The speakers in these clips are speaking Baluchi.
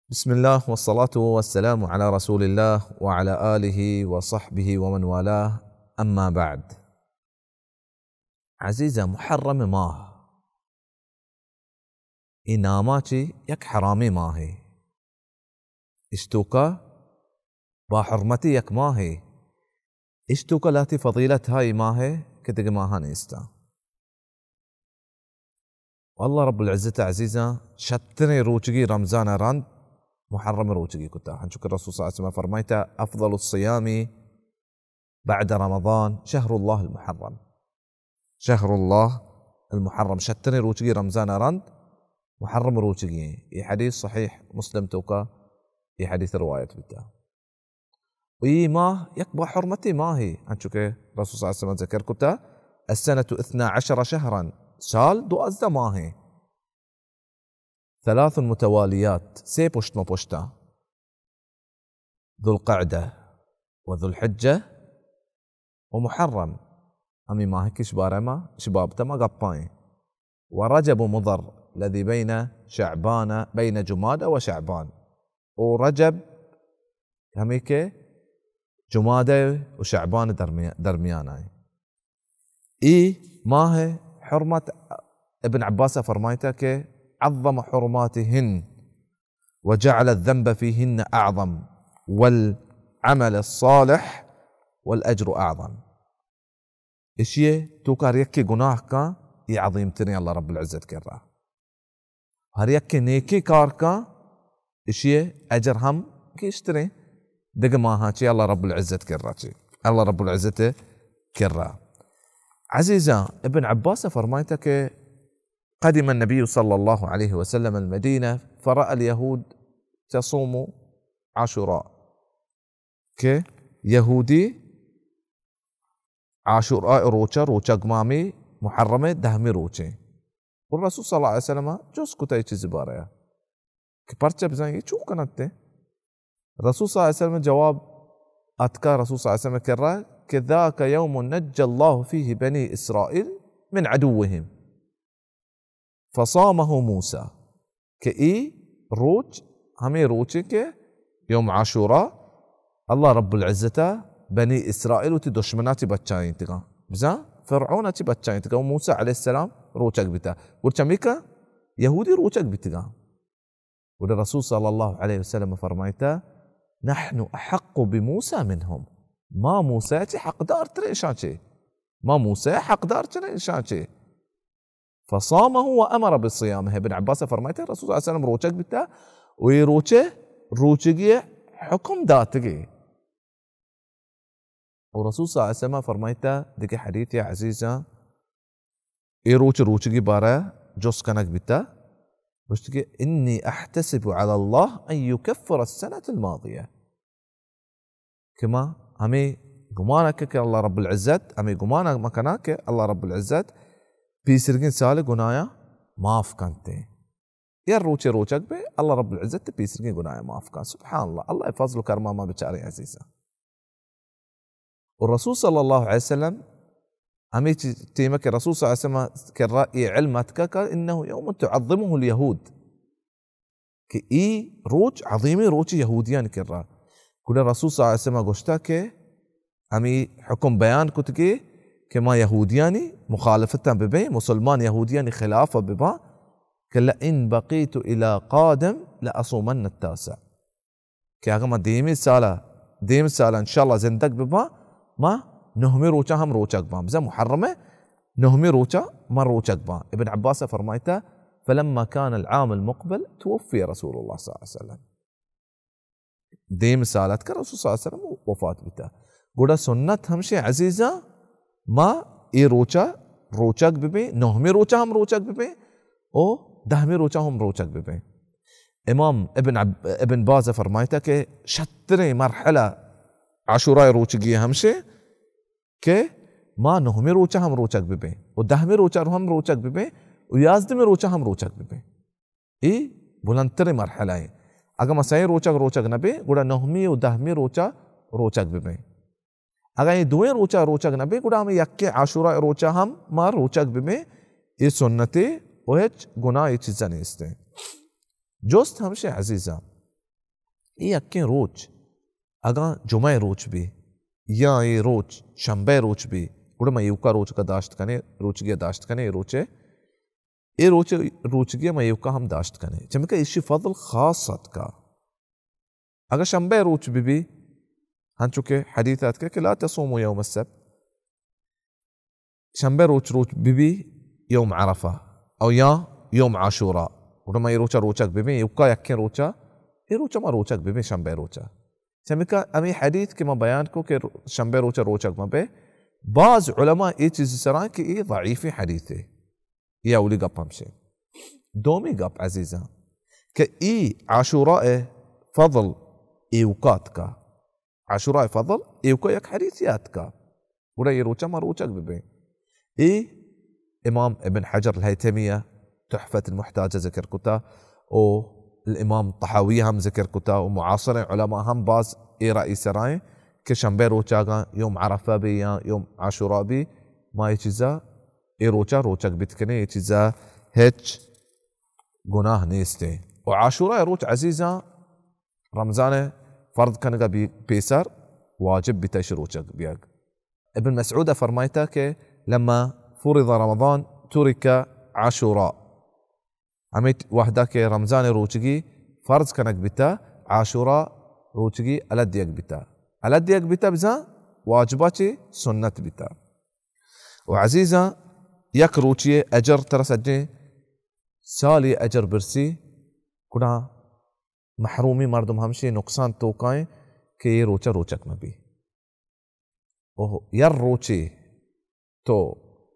بسم الله والصلاة والسلام على رسول الله وعلى آله وصحبه ومن والاه، أما بعد. عزیزاں، محرم ماہ، اے ناما چی یک حرامی ماہے. اشتوکا با حرمتی یک ماہے. اشتوکا لاتی فضیلت ہا اے ماہے کہ دگہ ماہا نیستا. و اللہ رب العزت عزیزاں شتریں روچگی رمضان رند محرم روچگی کتا، ہنچو کہ رسول صلی اللہ علیہ وسلم فرمائتا: افضل الصیام بعد رمضان شهر الله المحرم. شهر الله المحرم، شتریں روچگی رمضان رند محرم روچگی ہیں. یہ حدیث صحیح مسلم توکا یہ حدیث روایت بیتا. و یہ ماہ یک با حرمتی ماہ ہے، انچو کہ رسول صلی اللہ علیہ وسلم ذکر کتا: السنة اثنا عشر شهرا، سال دوازدہ ماہ ہیں. ثلاث متوالیات، سے پشت ما پشتا، ذوالقعدہ و ذوالحجہ و محرم. ہمیں ماہ کش بارہ ما، اش بابتا ما گپائیں. و رجب مضر الذي بين شعبان، بين جمادى وشعبان. او رجب ہمیں کہ جمادہ و شعبان درمیان، درمیان آئیں. ای ماہ حرمت، ابن عباس فرمائتا کہ عظم حرماتهن وجعل الذنب فيهن أعظم والعمل الصالح والأجر أعظم. اشیے توکا ہر یکے گناہ کاں، یہ عظیم ترین اللہ رب العزت کرا. ہر یکے نیکی کار کاں، اشیے اجر ہم گیشتریں دگہ ماہاں چی اللہ رب العزت کرا چی. اللہ رب العزت کرا. عزیزاں، ابن عباس فرمائتا کہ قدم النبي صلى الله عليه وسلم المدينة فرأى اليهود تصوم عاشوراء. کہ یہودی عاشورا روچا، روچگ مامی محرم دہمی روچیں. اور رسول صلی اللہ علیہ وسلم جست کتا یہ چیز بارے کہ پرچہ بزن یہ چون کنتے؟ رسول صلی اللہ علیہ وسلم جواب اتکا رسول صلی اللہ علیہ وسلم کرا کہ ذاك يوم نجى الله فيه بني إسرائيل من عدوهم فصامه موسى، کہ ای روچ ہمیں روچے کہ یوم عاشورا اللہ رب العزت بنی اسرائیل وتی دشمنا چی بچائینتگاں، بزاں فرعون چی بچائینتگاں، و موسی علیہ السلام روچگ بیتا. گڑ چمیکا یہودی روچگ بیتگاں. گڑا رسول صلی اللہ علیہ وسلم فرمائتا: نحن احق بموسى منهم، ما موسی چی حقدار ترے اشاں چی، ما موسی حقدار ترے اشاں چی. فصامه وامر بصيامه. ابن عباس فرمائتا رسول صلی اللہ علیہ وسلم روچگ بیتا، و یہ روچے روچگی حکم داتگی. و رسول صلی اللہ علیہ وسلم فرمائتا دگہ حدیث عزیزاں، اے روچ روچگی بارہ جست کنگ بیتا، گوشت کہ انی احتسب علی اللہ ان یکفر السنة الماضیہ، کہ ما ہمیں گمان کہ، کہ اللہ رب العزت، ہمیں گمان مکنا کہ اللہ رب العزت پیسرگیں سال گناہاں معاف کنتے. یا روچے روچگ بے، اللہ رب العزت پیسرگیں گناہاں معاف کن. سبحان اللہ، اللہ فضل و کرما ما بچاریں عزیزاں. و رسول صلی اللہ علیہ وسلم ہمیں چی-، ٹیم کہ رسول صلی اللہ علیہ وسلم کرا یہ علم اتکا کہ انه یوم تعظمه الیہود، کہ ای روچ عظیمی روچ یہودیان کرا. گڑا رسول صلی اللہ علیہ وسلم گوشتا کہ ہمیں حکم بیان کتگی کہ ما یہودیانی مخالفتاں ببیں، مسلمان یہودیانی خلاف بباں، کہ لئن بقیت الی قادم لاصومن التاسع. کہ اگہ ما دیمی سالا، دیم سالا انشاءاللہ زندگ بباں، ما نہمی روچا ہم روچگ باں. بزاں محرم نہمی روچا ما روچگ باں. ابن عباس فرمائتا: فلما كان العام المقبل توفي رسول الله صلى الله عليه وسلم. دیم سال اتکا رسول صلی اللہ علیہ وسلم وفات بیتا. گڑا سنت ہمشے عزیزاں، ما اے روچا روچگ ببیں، نہمی روچا ہم روچگ ببیں، او دہمی روچا ہم روچگ ببیں. امام ابن عب-، ابن باز فرمائتا کہ شتریں مرحلہ عاشورا روچگی ہمشے کہ ما نہمی روچا ہم روچگ ببیں، و دہمی روچا ہم روچگ ببیں، و یازدہمی روچا ہم روچگ ببیں. اے بلندتریں مرحلہ ایں. اگہ ما سئیں روچگ روچگ نہ بیں، گڑا نہمی و دہمی روچا روچگ ببیں. اگہ اے دوئیں روچا روچگ نہ بیں، گڑا ہمیں یکیں عاشورا روچا ہم ما روچگ ببیں. اے سنتے و ہچ گناہ اے چیزا نیستیں. جست ہمشے عزیزاں، اے یکیں روچ، اگاں جمعہ روچ بی یا اے روچ شنبہ روچ بی، گڑا ما ایوکا روچگا داشت کنے، روچگی داشت کنے، اے روچے، اے روچ، روچگی ما ایوکا ہم داشت کنے، چمیکہ ایشی فضل خاص اتکا۔ اگاں شنبہ روچ بہ بی، ہنچو کہ حدیث اتکہ کہ لا تصوموا یوم السبت، شنبہ روچ، روچ بہ بی یوم عرفہ او یا یوم عاشورا، گڑا ما اے روچا روچگ بہ بیں، ایوکا یکیں روچا، اے روچا ما روچگ بہ بیں شنبہ روچا۔ چمیکہ ہمے حدیث کہ ما بیان کو کہ رو-، شنبہ روچا روچگ مہ بے، بعض علماء اے چیز سرا کہ اے ضعیف حدیثے۔ اے اولی گپ ہمشے۔ دومی گپ عزیزاں کہ اے عاشورا فضل ایوکا اتکا۔ عاشورا فضل ایوکا یک حدیثے اتکا۔ گڑا اے روچا ما روچگ بہ بیں۔ اے امام ابن حجر الہیثمی تحفۃ المحتاج ذکر کتا و الامام طحاوی ہم ذکر کتا و معاصر علماء ہم باز اے رائے سرائیں کہ شنبہ روچاگاں یوم عرفہ بی یا یوم عاشورا بی، ما اے چیزا، اے روچا روچگ بیت کنے، اے چیزا ہچ گناہ نیستے۔ و عاشورا روچ عزیزاں رمضان فرض کنگا بی پیسر واجب بیتا اش روچگ بیاگ۔ ابن مسعود فرمائتا کہ لما فرض رمضان ترک عاشورا، ہمے وحدہ کہ رمضان روچگی فرض کنگ بیتا، عاشورا روچگی الہ دیگ بیتا۔ الہ دیگ بیتا بزاں واجبا چی سنت بیتا۔ و عزیزاں، یک روچی اجر ترا سجیں سالی اجر برسی، گڑا محرومی مردم ہمشی نقصان توکائیں کہ اے روچا روچگ مہ بی۔ اوہ، یر روچے تو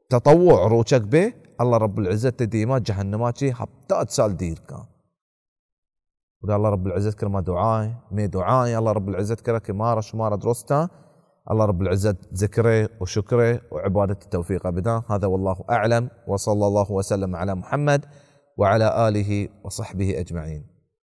تطوع روچگ بے، اللہ رب العزت دیما جہنما چی ہپتاد سال دیر کن۔ گڑا اللہ رب العزت کرا ما دعائیں، مے دعائیں اللہ رب العزت کرا کہ مارا شمارا درستاں اللہ رب العزت ذکرے و شکرے و عبادت توفیق بداں۔ هذا والله أعلم، وصلى الله وسلم على محمد وعلى آله وصحبه أجمعين۔